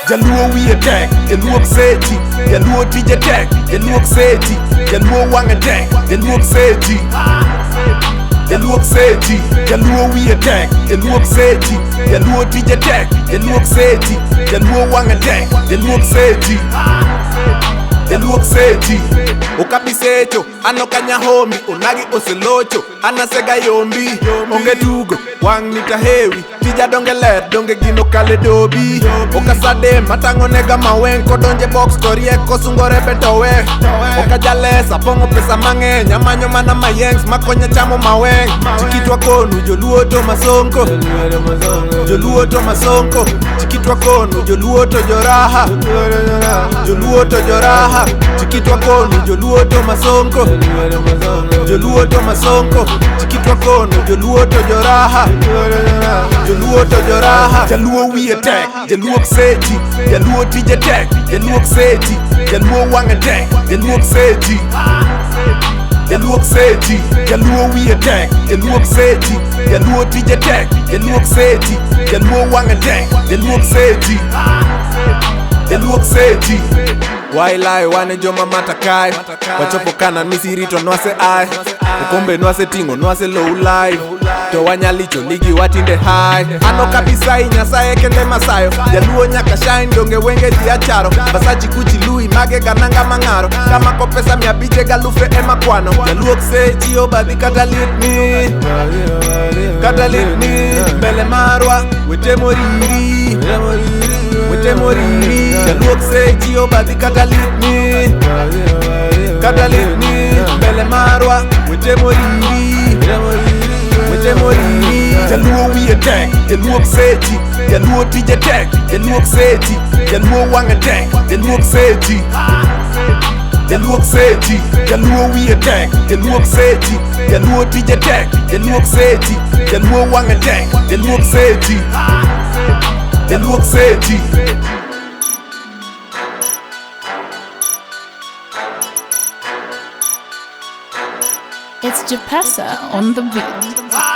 Jaluo wiye tek, jaluo sechi, jaluo tije tek, jaluo sechi, jaluo wang'e tek, jaluo sechi. Jaluo sechi, jaluo wiye tek, jaluo sechi, jaluo tije tek, jaluo sechi, jaluo wang'e tek, jaluo sechi. Jaluo sechi. Okabisecho, an ok anyahombi, onagi oselocho, an asega yombi. Onge tugo, wang' ni tahewi, tija donge ler, donge gino kale dobi. Okasadem, atang'o nega maweng', kodonje box to riek, kosungore be to we. Okajalesa, pong'o pesa mang'eny, amanyo mana mayengs, makonya chamo maweng'. Chikitwa konu, joluo to masonko, joluo to masonko. Chikitwa konu, joluo to joraha, joluo to joraha. Chikitwa konu, joluo to masonko, joluo to masonko. Chikitwa konu, joluo to joraha, joluo to joraha. Jaluo wiye tek, jaluo sechi, jaluo tije tek, jaluo sechi, jaluo wang'e tek, jaluo sechi. Jaluo sechi, jaluo wiye tek, jaluo sechi, jaluo tije tek, jaluo sechi, jaluo wang'e tek, jaluo sechi. Jaluo sechi. Wailai wane joma matakae, wachopo kana Misiri to nwase ai, okombe nwase ting'o nwase low life, to wanyalicho ligi watinde high. Ano kabisa i Nyasaye kende masayo, jaluo nyaka shine donge wenge ji acharo, Versace Gucci Louis mage gananga mang'aro, kamako pesa mia abich e galufe ema kwano. Jaluo sechi obadhi kata litni, kata litni, mbele marwa wete moriri, wete moriri. Jaluo sechi obadhi kata litni, kata litni, mbele marwa wete moriri, wete moriri. Jaluo wiye tek, jaluo sechi, jaluo tije tek, jaluo sechi, jaluo wang'e tek, jaluo sechi. Jaluo sechi, jaluo wiye tek, jaluo sechi, jaluo tije tek, jaluo sechi, jaluo wang'e tek, jaluo sechi. Jaluo sechi. It's Jepessa on the beat.